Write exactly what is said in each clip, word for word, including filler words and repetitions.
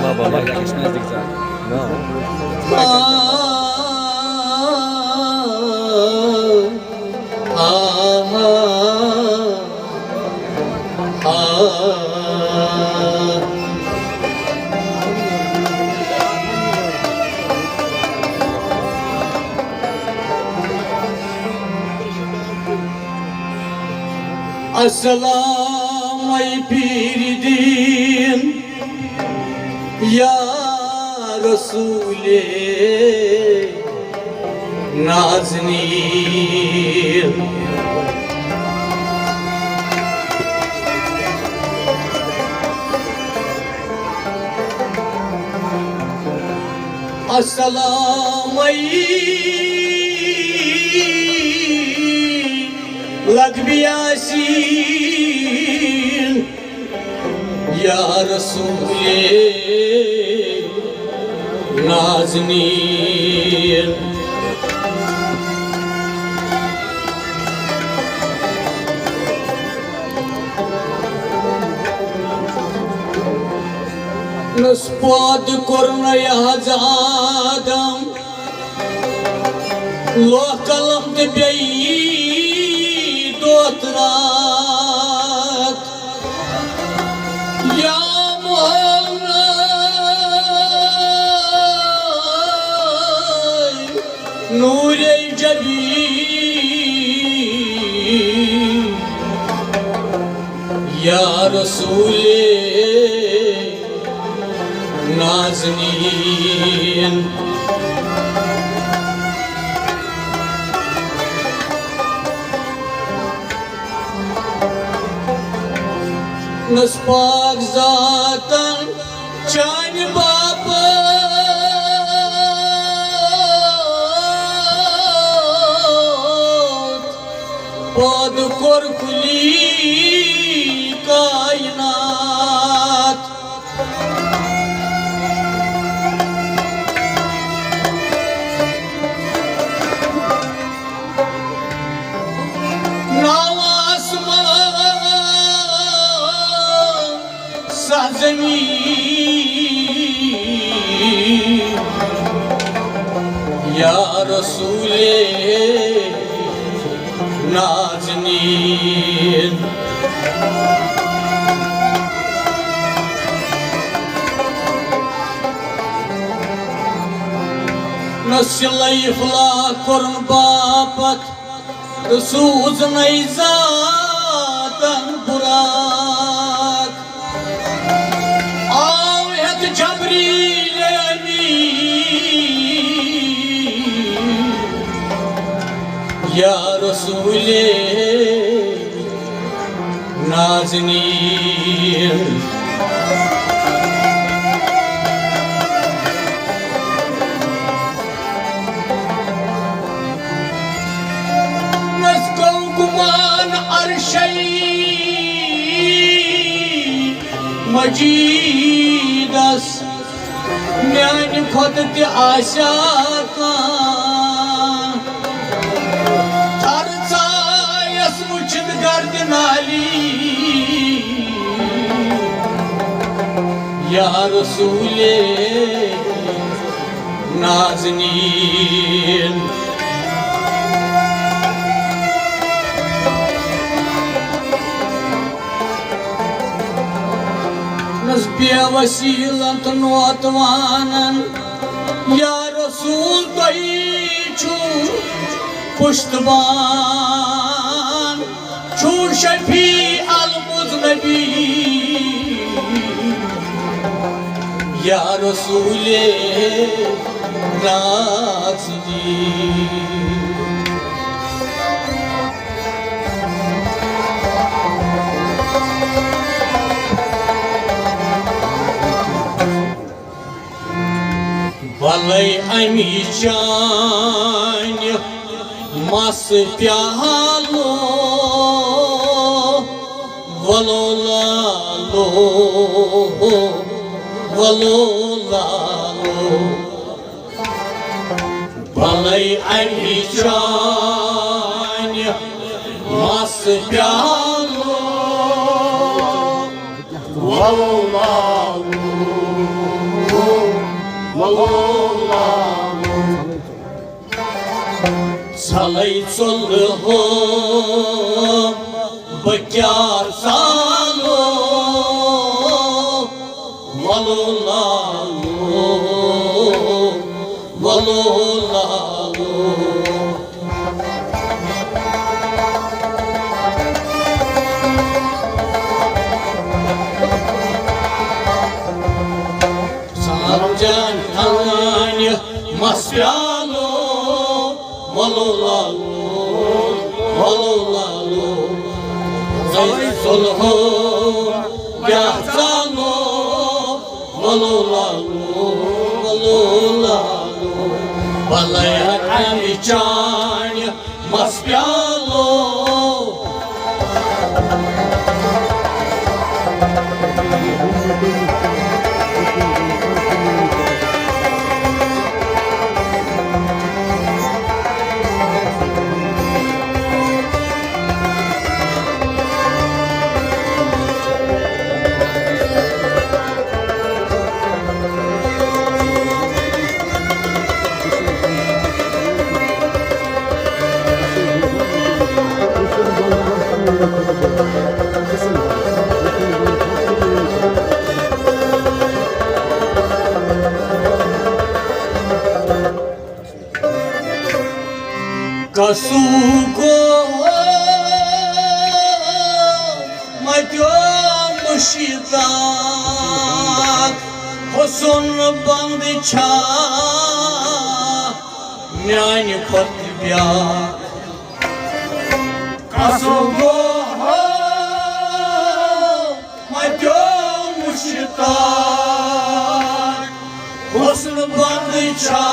بابا، بابا، کیٛاہ چھِ نزدیٖک ژٕ؟ آ، آ، آ، آ۔ السلام پیٖرِ دیٖن یا رسول نازنین۔ السلام لقب یاسین یا رسول نازنین۔ نس پاد کرنہ حض آدم لوہ قلم تہٕ بیٚیہِ دۄہ تہٕ راتھ۔ یا محمد نورِ جبین، یا رسول نازنین۔ نس پاک ذاتن چانہِ باپتھ پٲدٕ کوٚر کُلی کائنات۔ ناو آسمان سہ زمین، یا رسول نازنین۔ نہ صلہ افلاک کوٚرُن باپتھ، تہٕ سوٗز نَے ذاتن براق۔ آو ہٮ۪تھ جبریل امین، یا رسول نازنین۔ نس گوٚو گمان عرشے مجیدس، میانہِ کھۄتہٕ تہِ آسیا کانٛہہ؟ تھر ژایس وٕچھِتھ گردِ نالی، یا رسول نازنین۔ نس بے وسیلن تہٕ نوتوانن، یا رسول تۄہی چھُو پشتبان، چھُو شفیع المذنبین، یا رسول نازنین۔ بلے امی چانہِ مس پیالو، ولو لالو، ولو لالو۔ بلے امی چانہِ مس پیالو، ولو لالو۔ ژھلَے ژوٚل ہو، بہٕ کیٛاہ ژالو؟ وَلو لالو، وَلو لالو۔ سمجھن تھاونہِ مس پیالو، وَلو لالو، وَلو لالو۔ ژَے ژوٚل ہو، کیٛاہ ژالو؟ وَلو لالو، وَلو لالو۔ بَلَے اَمہِ چانہِ مس پیالو۔ قصو گو متیو مشتاق، حسن بند چھا میانہِ کھۄتہٕ بیاکھ۔ قصو گو متیو مشتاق، حسن بند چھا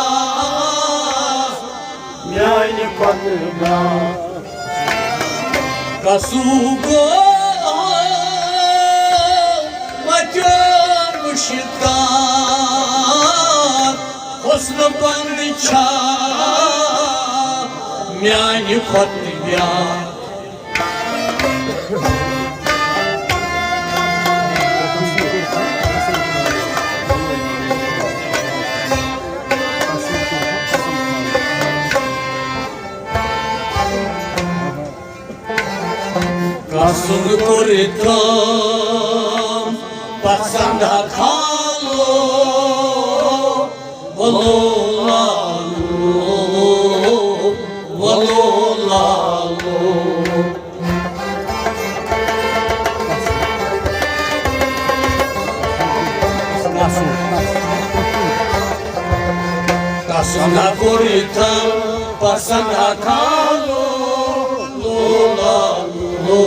میانہِ کھۄتہٕ بیاکھ۔ قصو گو متیو مشتاق، حسن بند چھا میانہِ کھۄتہٕ بیاکھ۔ قصد کوٚر تام پسند کھالو، وَلو لالو، وَلو لالو۔ قصد کوٚر تام پسند کھالو، وَلو لالو،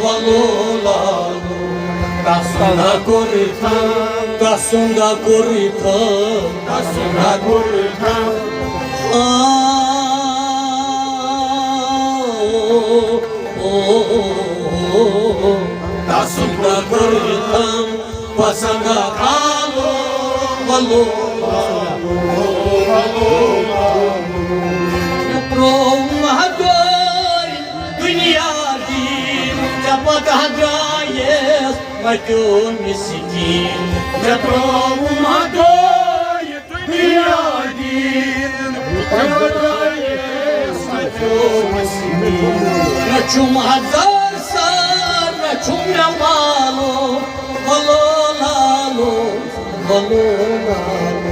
وَلو لالو۔ قصد کوٚر تام، قصد کوٚر تام، قصد کوٚر تام۔ آ، او، او، او، او۔ قصد کوٚر تام پسند کھالو، وَلو لالو، وَلو لالو۔ مےٚ ترٛوو مہدوے دُنیا دیٖن، ژےٚ پتہ درٛایس متیو مسکیٖن۔ مےٚ ترٛوو مہدوے دُنیا دیٖن، ژےٚ پتہ درٛایس متیو مسکیٖن۔ نہ چھُم ہزار سر، نہ چھُم مےٚ مالو، وَلو لالو، وَلو لالو۔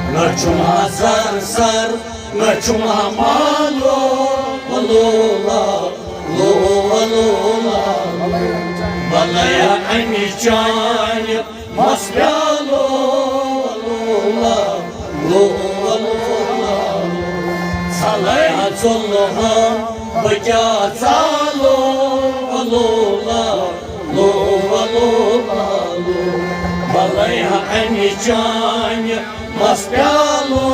نہ چھُم ہزار سر، نہ چھُم مالو، وَلو لالو، وَلو لالو۔ بَلَے اَمہِ چانہِ مَس پیالو، وَلو لالو، وَلو لالو۔ ژھَلَے ژوٚلہٕ ہا بہٕ کیٛاہ ژالو، وَلو لالو۔ لو، لو، لو، لو۔ بَلَے ہا اَمہِ چانہِ مَس پیالو۔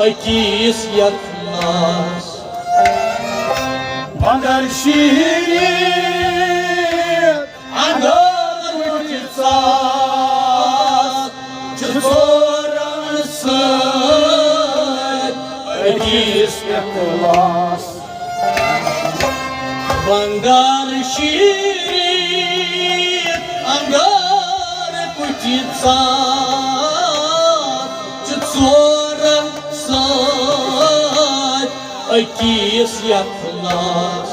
أکِس یتھ ناس۔ مگر شیٖرِتھ اندر وٕچھِ ژاس، چھِ ژورن سۭتۍ أکِس یتھ ناس۔ بنگار شیٖرِتھ اندر وٕچھِ ژاس، چھِ ژورن سۭتۍ أکِس یتھ ناس۔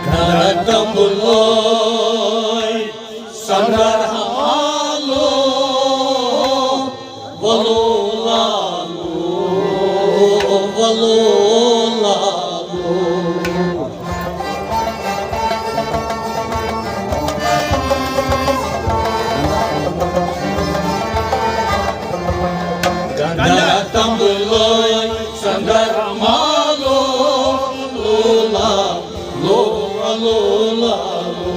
گنڈر تمبلوے سنگر ہمالو، ولو لالو، ولو لالو۔ گنڈر تمبلوے سنگر ہمالو، ولو لالو، ولو لالو۔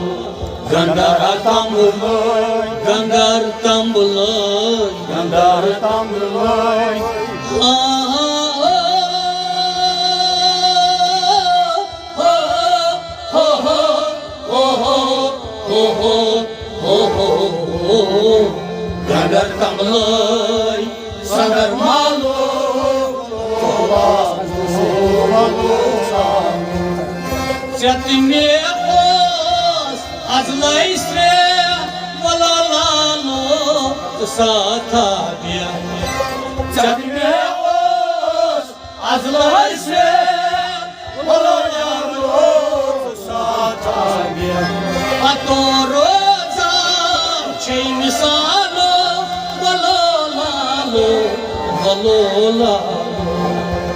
گنڈر تمبلوے، گنڈر تمبلوے، گنڈر تمبلوے۔ آ، آ، آ، آ، آ، آ، آ۔ گنڈر تمبلوے سنگر مالو، ژےٚ تہٕ مےٚ اوس ازلے سرٛیٚہہ، وَلہٕ لالو تہٕ ساتھا بیٚہہ۔ ژےٚ تہٕ مےٚ اوس ازلے سرٛیٚہہ، وَلہٕ لالو تہٕ ساتھا بیٚہہ۔ پتو روزان چھے مثالو، وَلہٕ لالو، وَلہٕ لالو۔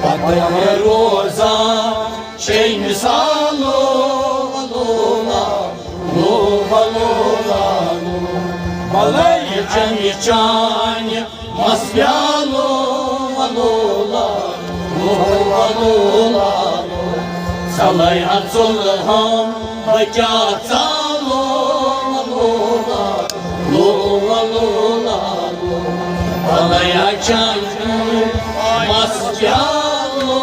پتو روزان چھے مثالو، ولو لالو، ولو لالو۔ بلے اَمہِ چانہِ مَس پیالو، ولو لالو، ولو لالو۔ ژَلے اَژُل ہم بہٕ کیٛاہ ژالو، ولو لالو، ولو لالو۔ بلے اَمہِ چانہِ مَس پیالو۔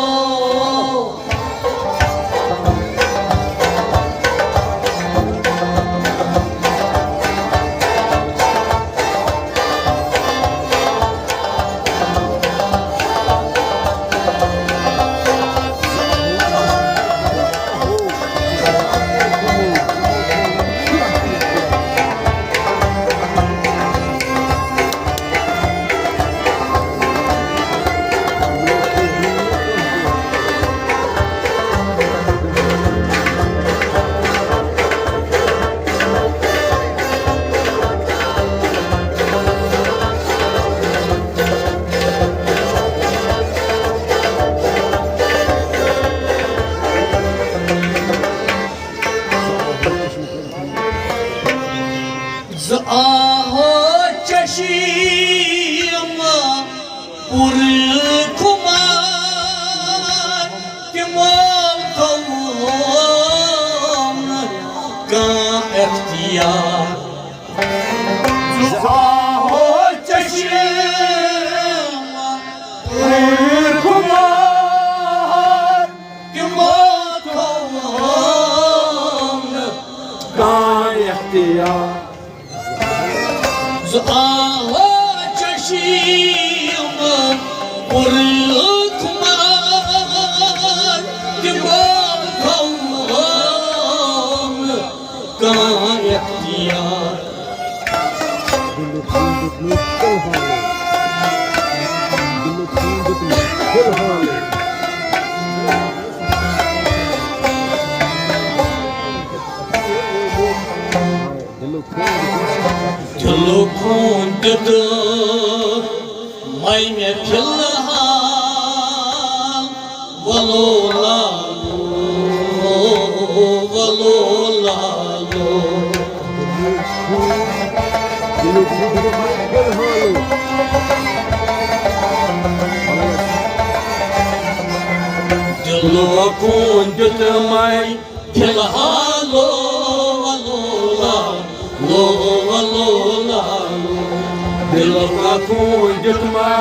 زٕ آہو چشم پُر خُمار، تِمو تھوٚوُم نہٕ کانٛہہ اختیار۔ زٕ آہو چشم پُر خُمار، تِمو تھوٚوُم نہٕ کانٛہہ اختیار۔ زٕ آہو چشم پُر خُمار، تِمو تھوٚوُم نہٕ کانٛہہ اختیار۔ دِلُک ووٚن دیُتمُت فِلحال۔ دِلُک ووٚن دیُتمُت فِلحال۔ دِلُک ووٚن دیُتمُت۔ دِلُک ووٚن دیُتمُت۔ وۄنۍ مےٚ فِلحال، وَلو لالو، وَلو لالو۔ لوکُن دیُتمَے فی الحال لو، لو، لو، لو، لو، لو۔ دِلُک خوٗن دیُتمَے،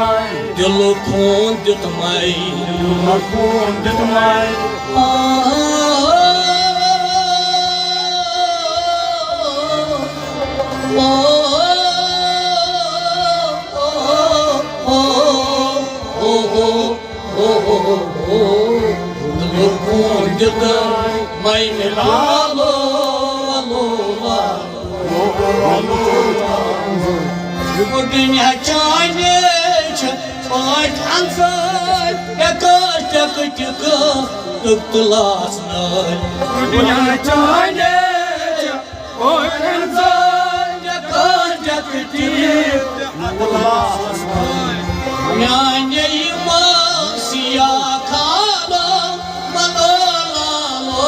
دِلُک خوٗن دیُتمَے، دِلُک خوٗن دیُتمَے۔ لوکُن دیُتمَے فی الحال لو، لو، لو۔ دُنیا چانہِ چھِ پٲٹھۍ اَنسٲرۍ، ٹٮ۪کہٕ ٹٮ۪کہٕ ٹِکہٕ تُک تُلاس نٲرۍ۔ دُنیا چانہِ چھِ پٲٹھۍ اَنسٲرۍ، ٹٮ۪کہٕ ٹٮ۪کہٕ ٹِکہٕ تُک تُلاس نٲرۍ۔ میٛانہِ یِمہٕ سیاہ کالہٕ، وَلو لالو،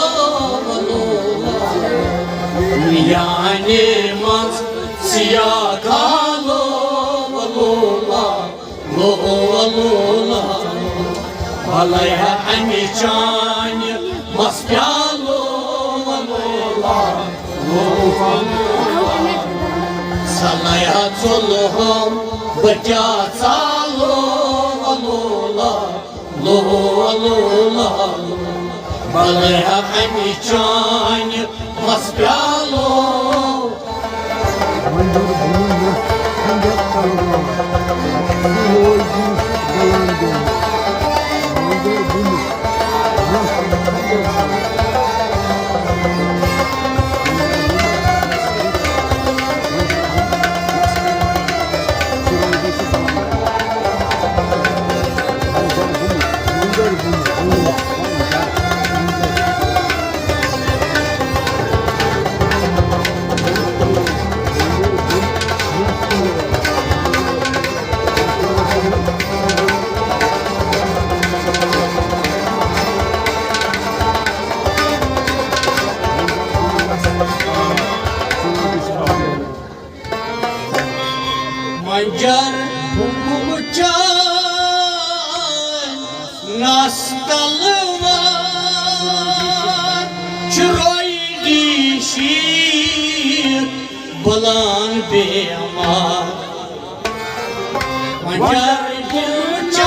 وَلو لالو۔ میٛانہِ منٛز سیاہ کالو، وَلو لالو، وَلو لالو۔ بَلَے ہا اَمہِ چانہِ مَس پیٛالو، وَلو لالو، وَلو لالو۔ سَلَے ہا ژوٚلہَم بہٕ کیٛاہ ژالو، وَلو لالو۔ لو، لو، لو۔ بَلَے ہا اَمہِ چانہِ مَس پیٛالو۔ وۄنۍ دۄر بۄن، وۄنۍ دۄر بۄن۔ وۄنۍ دۄر بۄن۔ منجر حکم چان نس تلوار، چروئی دی شیر بلان بیمار۔ منجر حکم چاس،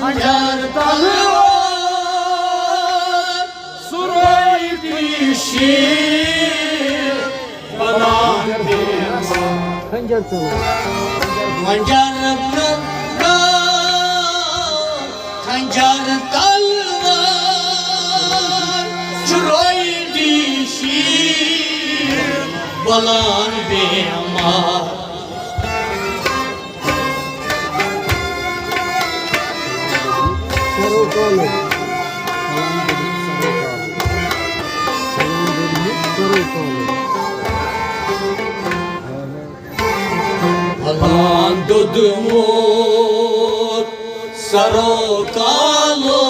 منجر تلوار، چروئی دی شیر بلان بیمار۔ خنجر تلوار۔ خنجر تلوار، خنجر تلوار، چروئی دی شیر بلان بیمار۔ سرو کالو۔ سرو کالو۔ پھلان دوٚدمُت سرو کالو،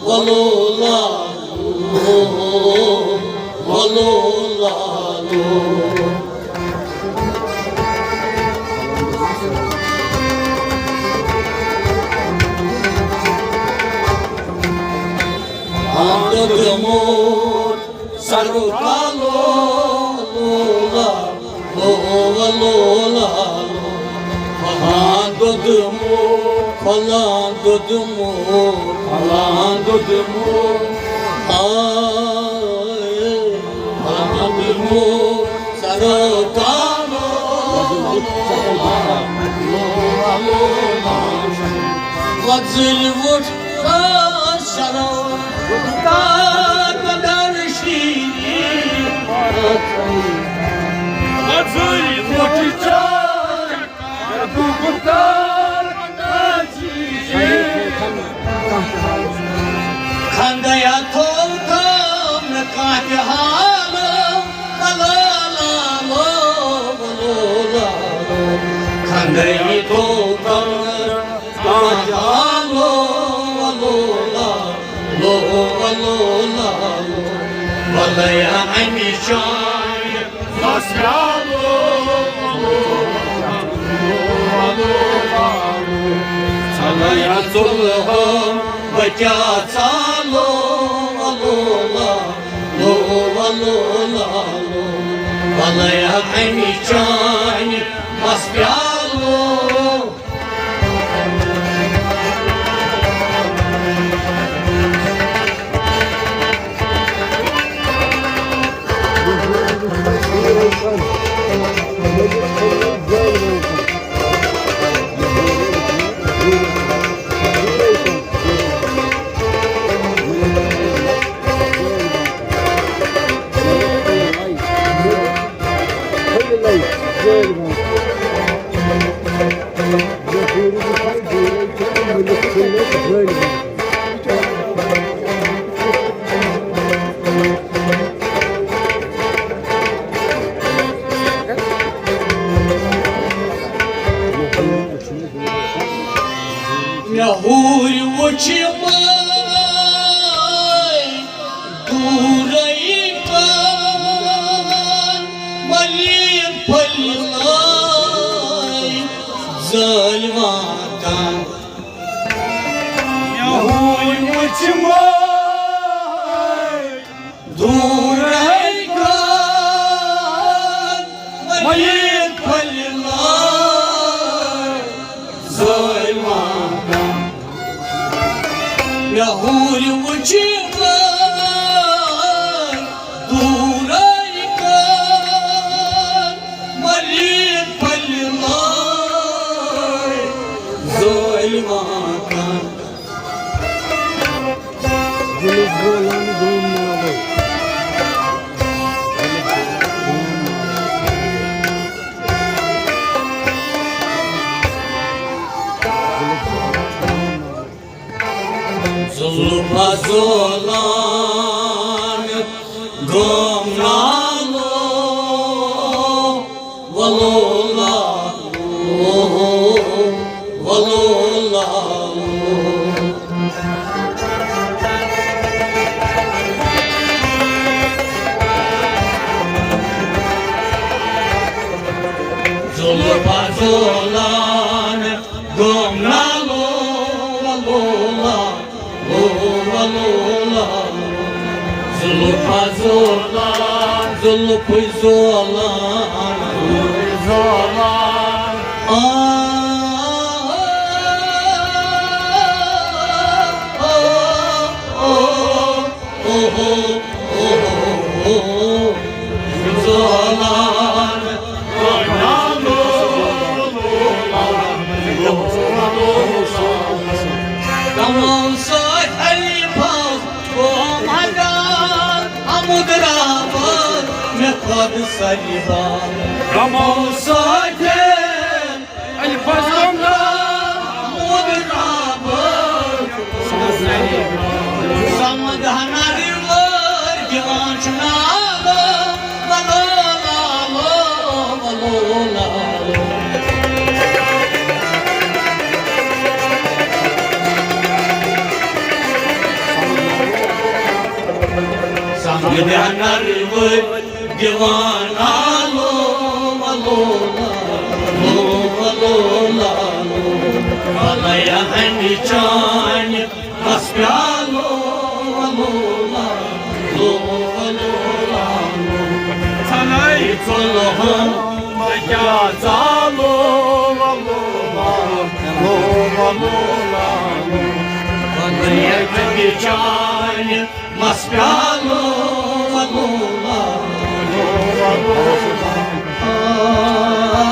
وَلو لالو، وَلو لالو۔ پھلان دوٚدمُت سرو کالو، لو، لو، لو، لو۔ پھلان دوٚدمُت، پھلان دوٚدمُت، پھلان دوٚدمُت۔ آے، پھلان دوٚدمُت سرو کالو، لو، لو، لو، لو۔ وۄزٕلۍ وُٹھ کر شرو، کر بدر شیٖن۔ وۄزٕلۍ وُٹھ کر، کر بدر شیٖن۔ خنٛدایا تھوٚو تھوٚو نہٕ کانٛہہ تہِ حال، وَلو لالو، وَلو لالو۔ خنٛدایا تھوٚو تھوٚو نہٕ کانٛہہ تہِ حال، وَلو لالو، وَلو لالو۔ وَلَے اَمہِ جایہِ یا ژُلہٕ ہٲم بہٕ کیٛاہ ژالو، وَلو لا، لو، وَلو لا، لو۔ وَلہٕ یا اَمہِ چانہِ مَس پیٛالو۔ مےٚ ہورۍ وُچھمَے دوٗرَے کَن، مٔلیٖر پھٔلۍ لٲے زٲلۍ واتان۔ مےٚ ہورۍ وُچھمَے دوٗرَے کَن، مٔلیٖر پھٔلۍ لٲے زٲلۍ واتان۔ مےٚ ہورۍ وُچھمَے دوٗرَے کَن، مٔلیٖر پھٔلۍ لٲے زٲلۍ واتان۔ زُلفا زولان گام نالو، وَلو لا، وَلو لا۔ زُلفا زولان گام نالو، وَلو لا، لو، وَلو لا۔ زُلفا زولان، زُلفہٕ زولان، زُلفہٕ زولان۔ آ، آ، آ، آ، آ۔ اوہو، اوہو، اوہو۔ زولان، زولان۔ کمو سۭتۍ حلیٖفس گوٚو مدد، حمد ربس مےٚ خۄد سجدہ۔ کمو سۭتۍ علی فضل اللہ۔ محمود رابر۔ سمد ہنر وٲرۍ دِوان چھُ نالہٕ، وَلو لالو، وَلو لالو۔ سمد ہنر وٲرۍ دیوان آلو، ولو لالو، ولو لالو، بلیا ہنی چانہِ مس پیالو، ولو لالو، ولو لالو۔ ژھناے ژوٚلہٕ ہن بہٕ کیٛاہ ژالو، ولو لالو، ولو لالو۔ بلیا ہنی چانہِ مس پیالو، ولو لالو، ولو لالو۔